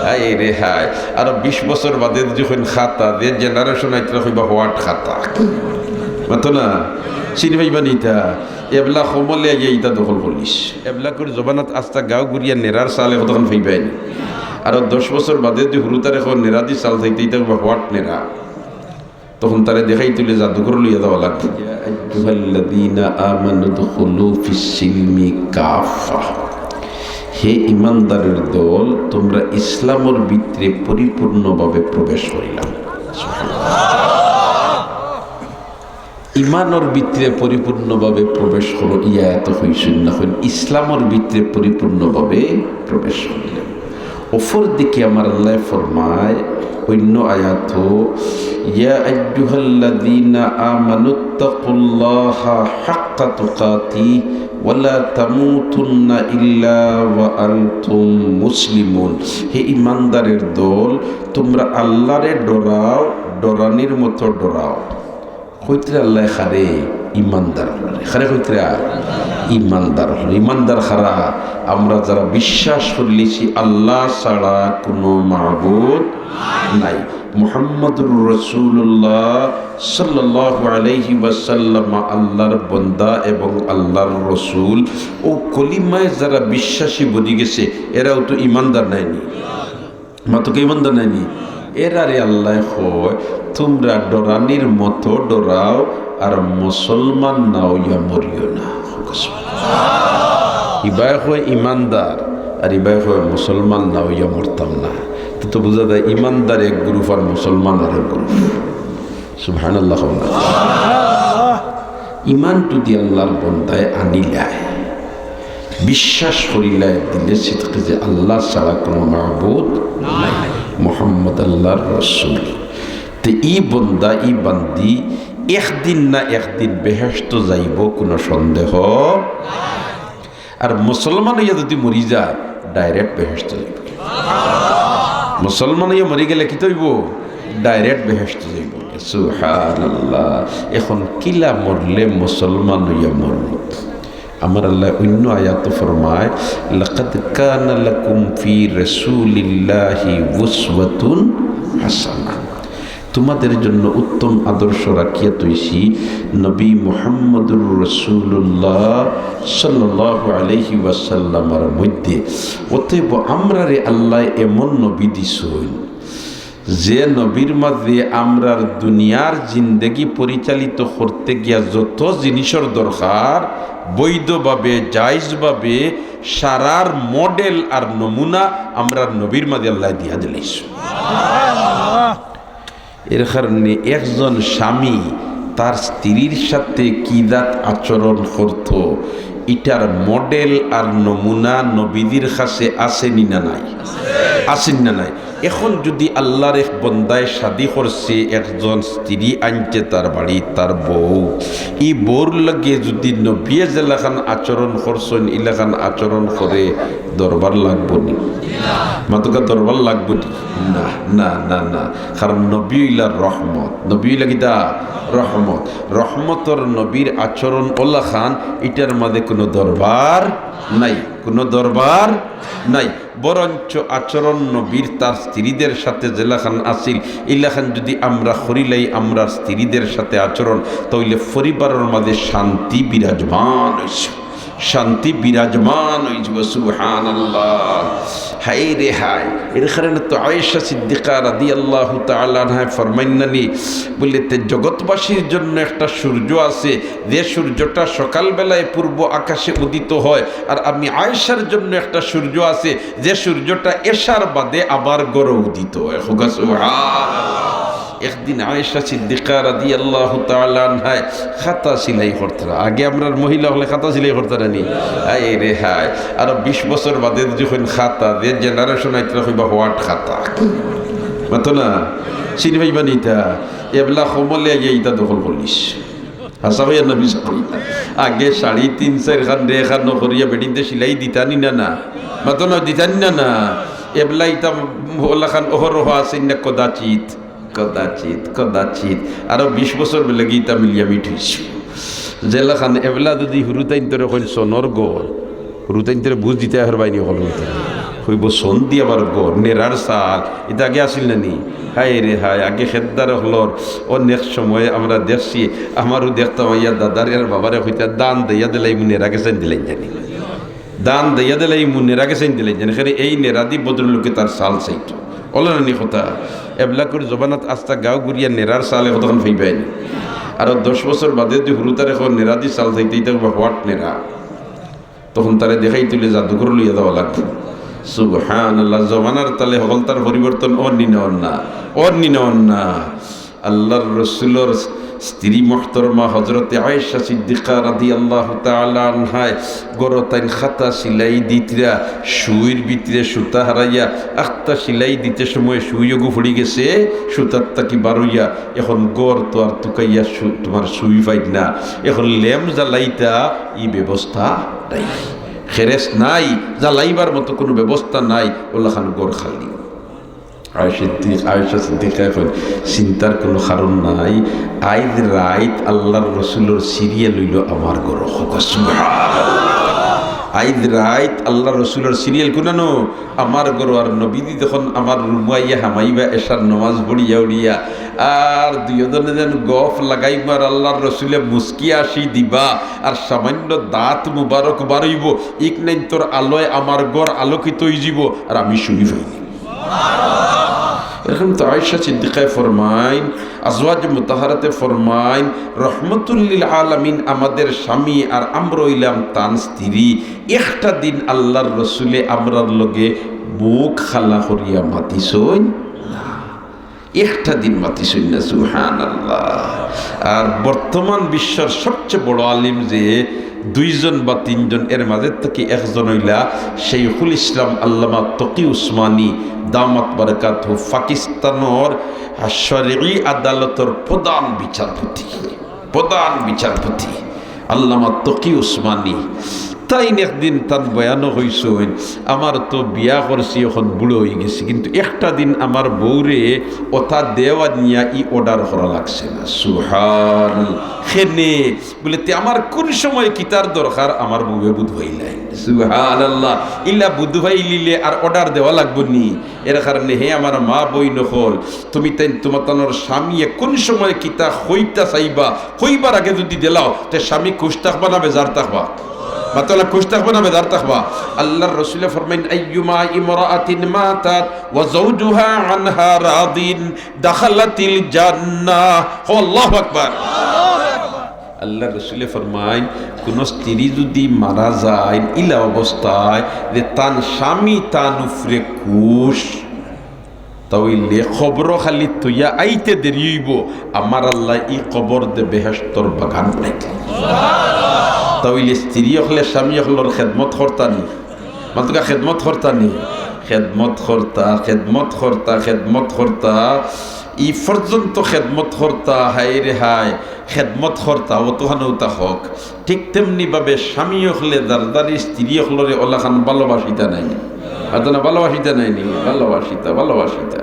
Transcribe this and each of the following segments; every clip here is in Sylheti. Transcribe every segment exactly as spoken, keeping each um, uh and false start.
আয় রে হায়, আরো বিশ বছর বাদে যদি কইন খাতা, যে generation আইতরা কইবা what খাতা। মাতো না, চিনি পাইবা নি ইতা? এবলা কমলে আইয়া ইতা দখল করিলিছে। এবলা করি জমানাত আস্তা গাঁও ঘুরিয়া নেরার চাল কতখান পাইবায় নি। আরো দশ বছর বাদে যদি হুরুতারে কও নেরা দি চাল চাইতে, ইতা কইবা what নেরা। তখন তারে দেখাইতে অইলে জাদুঘর লইয়া যাওয়া লাগবো। ইয়া আইয়ুহাল্লাযীনা আমানু উদখুলু ফিস সিলমি কাফফা। হে ইমানদারের দল, তোমরা ইসলামর ভিতরে পরিপূর্ণভাবে প্রবেশ করিলাও। ইমানর ভিতরে পরিপূর্ণভাবে প্রবেশ করো, ই আয়াতো কইছইন না, কইন ইসলামর ভিতরে পরিপূর্ণভাবে প্রবেশ করিলাও। অপর দিকে আমার আল্লায় ফরমায় অন্য আয়াতো, ইয়া আইয়ুহাল্লাযীনা আমানুত্তাকুল্লাহা হাক্কা তুকাতিহি ওয়ালা তামুতুন্না ইল্লা ওয়া আনতুম মুসলিমুন। হে ইমানদারের দল, তোমরা আল্লারে ডরাও, ডরানির মতো ডরাও। কইতরা আল্লায় কারে? ইমানদার অকলরে। কারে কইতরা? ইমানদার অকলরে। ইমানদার কারা? আমরা যারা বিশ্বাস করিলিছি আল্লাহ ছাড়া কোনো মাবুদ নাই, মুহাম্মাদুর রাসূলুল্লাহ সাল্লাল্লাহু আলাইহি ওয়াসাল্লাম আল্লাহর বন্দা এবং আল্লাহর রসুল। ও কলিমায় যারা বিশ্বাসী বনি গেছে, এরাও তো ইমানদার নায়নি? মাতো কে ইমানদার নায়নি? এরারে আল্লায় কয়, তোমরা ডরানির মতো ডরাও, আর মুসলমান না অইয়া মরিও না। ইবায় কয় ইমানদার, আর ইবায় কয় মুসলমান না অইয়া মরতাম না। তো, তো বুঝা যায় ইমানদার এক গ্রুপ আর মুসলমান আর এক গ্রুপ। সুবহানাল্লাহ। ইমান যদি আল্লাহর বন্দায় আনিলায়, বিশ্বাস করিলায় দিলে সিদকে যে আল্লাহ ছাড়া কোনো মাবুদ নাই, মোহাম্মদ আল্লাহর রসুল, তে ই বন্দা, ই বান্দি একদিন না একদিন বেহেশত যাইবো, কোনো সন্দেহ। আর মুসলমান অইয়া যদি মরি যায়, direct বেহেশত যাইবো। মুসলমান অইয়া মরি গেলে কিতা অইবো? Direct বেহেশত যাইবো। সুবহানাল্লাহ। এখন কিলা মরলে মুসলমান অইয়া মরমু? আমার আল্লায় অন্য আয়াতো ফরমায়, "লাকাদ কানা লাকুম ফি রাসূলিল্লাহি উসওয়াতুন হাসানাহ।" তোমাদের জন্য উত্তম আদর্শ রাখিয়া থইছি নবী মুহাম্মদুর রাসূলুল্লাহ সাল্লাল্লাহু আলাইহি ওয়াসাল্লামর মধ্যে। অতএব আমরারে আল্লায় এমন নবী দিছইন, যে নবীর মাঝে আমরার দুনিয়ার জিন্দেগি পরিচালিত করতে গিয়া যত জিনিসর দরকার, বৈধভাবে, জায়েজভাবে সারার model আর নমুনা আমরার নবীর মাঝে আল্লায় দিয়া দিলাইছইন। এর কারণে একজন স্বামী তার স্ত্রীর সাথে কি জাত আচরণ করতো, ইটার model আর নমুনা নবীজির কাছে আছেনি না নাই? আছেনি না নাই? এখন যদি আল্লাহর এক বন্দায় শাদী করছে, একজন স্ত্রী আনছে তার বাড়ি, তার বউ, ই বউর লগে যদি নবীয়ে যেলাখান আচরণ করছইন, ইলাখান আচরণ করে, দরবার লাগবো নি? মাতকা, দরবার লাগবো নি? না, না, না, না। কারণ নবী অইলা রহমত। নবী অইলা কিতা? রহমত। রহমতর নবীর আচরণ অলাখান, ইটার মাঝে কোনো দরবার নাই, কোনো দরবার নাই। বরঞ্চ আচরণ নবীর তার স্ত্রীদের সাথে যেলাখান আছিল, ইলাখান যদি আমরা করিলাই, আমরার স্ত্রীদের সাথে আচরণ, তাইলে পরিবারর মাঝে শান্তি বিরাজমান অইছে। শান্তি বিরাজমান অইযিবো। সুবহানাল্লাহ। হায় রে হায়। এর কারণে তো আয়েশা সিদ্দিকা রাদিয়াল্লাহু তাআলা আনহায় ফরমাইন না নি, বলে, তে জগৎবাসীর জন্য একটা সূর্য আছে, যে সূর্যটা সকালবেলায় পূর্ব আকাশে উদিত হয়, আর আমি আয়েশার জন্য একটা সূর্য আছে, যে সূর্যটা এশার বাদে আবার ঘরো উদিত হয়। কউক্কা সুবহানাল্লাহ। একদিন আয়েশা সিদ্দিকা রাদিয়াল্লাহু তাআলা আনহায় খাতা সিলাই করতারা। আগে আমরার মহিলা অকলে খাতা সিলাই করতারা নি? আয় রে হায়। আরো বিশ বছর বাদে যদি কইন খাতা, যে generation আইতরা কইবা what খাতা। মাতো না, চিনি পাইবা নি ইতা? এবলা কমলে আইয়া ইতা দখল করিলিছে। হাছা কইয়ার না মিছা কইয়ার? আগে শাড়ি তিন চাইর খান রে খান করিয়া বেটিন্তে সিলাই দিতা নি না না? মাতো না, দিতা নি না না? এবলা ইতা অলাখান অহরহ আছে না কদাচিৎ। কদাচিৎ, কদাচিৎ। আরো বিশ বছর বেলে গিতা মিলিয়া মিট অইছে। যেলাখান এবলা যদি হুরুতাইন্তরে কইন সোনর ঘর, হুরুতাইন্তরে বুঝ দিতা পারবায় নি অকল হুরুতাইন? কইবো, "সন্ধি আবার গো, নেরার চাল, ইতা আগে আছিল না নি?" হায় রে হায়, আগে খেদ্দার অকলর অনেক সময় আমরা দেখছি, আমারও দেখতাম আইয়া দাদারে আর বাবারে কইতা, "দান দেইয়া দিলাইমু, নেরা গেছাইন দিলাইন জানি। দান দেইয়া দিলাইমু, নেরা গেছাইন দিলাইন জানি।" কেনে এই নেরাদি ভদ্রলোকে তার চাল চাইতো। অলা না নি কথা? এবলাকুর জমানাত আস্তা গাঁও ঘুরিয়া নেরার চাল কতক্ষণ পাইবায় নি? আরো দশ বছর বাদে যদি হুরুতারে কও নেরাদি চাল চাইতে, ইতা কইবা, "What নেরা?" তখন তারে দেখাইতে অইলে জাদুঘর লইয়া যাওয়া লাগবো। সুবহানাল্লাহ, জমানার তালে হকলতার পরিবর্তন অর নি না অর না, অর নি না অর না। আল্লাহর রসুলর স্ত্রী মুহতরমা হযরতে আয়েশা সিদ্দিকা রাদিয়াল্লাহু তাআলা আনহায় ঘরো তাইন খাতা সিলাই দিতরা, সুইর ভিতরে সুতা হারাইয়া আখতা সিলাই দিতে সময় সুইওগু পড়ি গেছে, সুতার থাকি বারইয়া। এখন ঘর তো আর তুকাইয়া সু-, তোমার সুই পাইত না, এখন লেম জ্বালাইতা ই ব্যবস্থা নাই, খেরেস নাই, জ্বালাইবার মতো কোনো ব্যবস্থা নাই, অলাখান ঘর খালি। আয়েশা সিদ্দিক-, আয়েশা সিদ্দিকা কইন, "চিন্তার কোনো কারণ নাই, আইজ রাইত আল্লাহর রসুলর সিরিয়াল অইলো আমার ঘরো।" কউক্কা সুবহানাল্লাহ। আইজ রাইত আল্লাহর রসুলর সিরিয়াল কুনানো? আমার ঘরো। আর নবীজি যখন আমার রুমো আইয়া হামাইবা এশার নমাজ পড়িয়া উড়িয়া, আর দুইওজনে যেন গফ লাগাইমু আর আল্লাহর রসুলে মুচকি আসি দিবা, আর সামান্য দাঁত মুবারক বারইবো, ইকনাইন্তর আলোয় আমার ঘর আলোকিত অইযিবো, আর আমি শুই পাইনি। এরকম তো আয়েশা সিদ্দিকায় ফরমাইন, আজওয়াজ মুতাহারাতে ফরমাইন, রহমতুল্লিল আলামিন আমাদের স্বামী আর আমরা অইলাম তান স্ত্রী। একটা দিন আল্লাহর রসুলে আমরার লগে মুখ খালা করিয়া মাতিছইন না, একটা দিন মাতিছইন না। সুবহানাল্লাহ। আর বর্তমান বিশ্বর সবচেয়ে বড় আলিম যে দুইজন বা তিনজন, এর মাঝে থাকি একজন অইলা শাইখুল ইসলাম আল্লামা তকি উসমানী দামাত বারাকাতহু, পাকিস্তানর শরঈ আদালতর প্রধান বিচারপতি, প্রধান বিচারপতি আল্লামা তকি উসমানী। তাইন একদিন তান বয়ানো কইছইন, "আমার তো বিয়া করছি, এখন বুড়া অইগেছি, কিন্তু একটা দিন আমার বউরে অতা দেওয়া নিয়া ই অর্ডার করা লাগছে না।" সুবহান। কেনে? বুলে, "তে আমার কুন সময় কিতার দরকার, আমার বউয়ে বুঝ পাইলাই।" সুবহানাল্লাহ। ইলা বুঝ পাইলিলে আর অর্ডার দেওয়া লাগবো নি? এর কারণে হে আমার মা বইন অকল, তুমি তাইন তুমাতানর স্বামীয়ে কুন সময় কিতা কইতা চাইবা, কইবার আগে যদি দিলাও, তে স্বামী খুশ থাকবা না বেজার থাকবা? মাতলা, খুশ থাকবা না বেজার থাকবা? আল্লাহর রসুলে ফরমাইন, "আইয়ুমা ইমরাআতিন মাতাত ওয়া যাওজুহা আনহা রাদিন দাখালাতিল জান্নাহ।" হো, আল্লাহু আকবার। আল্লাহর রসুলে ফরমাইন, কুনো স্ত্রী যদি মারা যায় ইলা অবস্থায় যে তান স্বামী তান উপরে খুশ, তা অইলে কবরো খালি থইয়া আইতে দেরি অইবো, আমার আল্লায় ই কবরদে বেহেশতর বাগান বানাইতা। তা অইলে স্ত্রী অকলে স্বামী অকলর খেদমত করতা নি? মাতকা, খেদমত করতা নি? খেদমত করতা, খেদমত করতা, খেদমত করতা। ই পর্যন্ত খেদমত করতা, হায় রে হায়, খেদমত করতা, অতখানউ তা হক। ঠিক তেমনি ভাবে স্বামী অকলে দারদারি স্ত্রী অকলরে অলাখান ভালোবাসিতা নায় নি? মাতো না, ভালোবাসিতা নায় নি? ভালোবাসিতা, ভালোবাসিতা,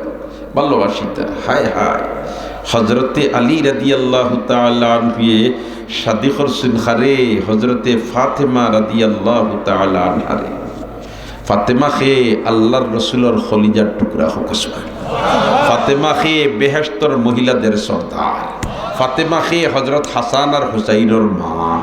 ভালোবাসিতা। হায় হায়। হযরতে আলী রাদিয়াল্লাহু তাআলা আনহুয়ে শাদি করছইন কারে? হযরতে ফাতেমা রাদিয়াল্লাহু তাআলা আনহারে। ফাতেমা কে? আল্লাহর রসুলর কলিজার টুকরা। কউক্কা সুবহানাল্লাহ। ফাতেমা কে? বেহেশতর মহিলাদের সর্দার। ফাতেমা কে? হযরত হাসান আর হুসাইনর মা।